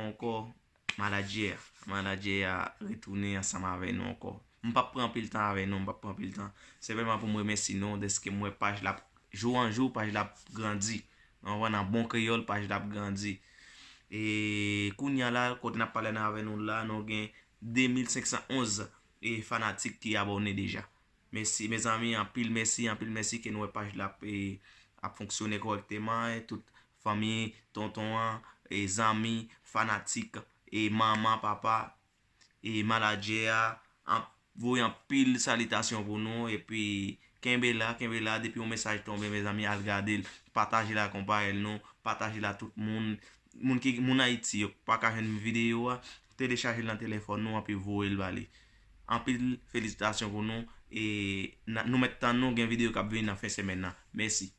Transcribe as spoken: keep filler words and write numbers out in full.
ankò, manadjè a. Manadjè a retounen ansanm avè nou ankò. M p ap pran anpil tan avè nou, m p ap pran anpil tan. Senpleman pou m remèsye nou dèske m wè paj la, jou an jou, paj la ap grandi. Ou konprann, an bon kreyòl, paj la ap grandi. E kounye a la, kote n ap pale nan avè nou la, nou gen de mil senk san onz e fanatik ki abòne deja. Mèsi, mezanmi, anpil mèsi, anpil mèsi ke nou wè paj la ap, e, ap fonksyone kòrèkteman. E tout fanmi, tonton an, e zanmi, fanatik, e manman, papa, e manadjè a, an, voye anpil salitasyon pou nou. Epi, kenbe la, kenbe la. Depi yon mesaj tonbe, mezanmi, al gade l. Pataje l ak yon parèy nou. Pataje l ak tout moun. Moun ki, moun Ayiti yo pa ka jwenn videyo a, telechaje l nan telefòn nou, epi voye l ba li. Anpil felisitasyon pou nou. E n a, nou mèt tann nou, gen videyo k ap vini nan fen semèn nan. Mèsi.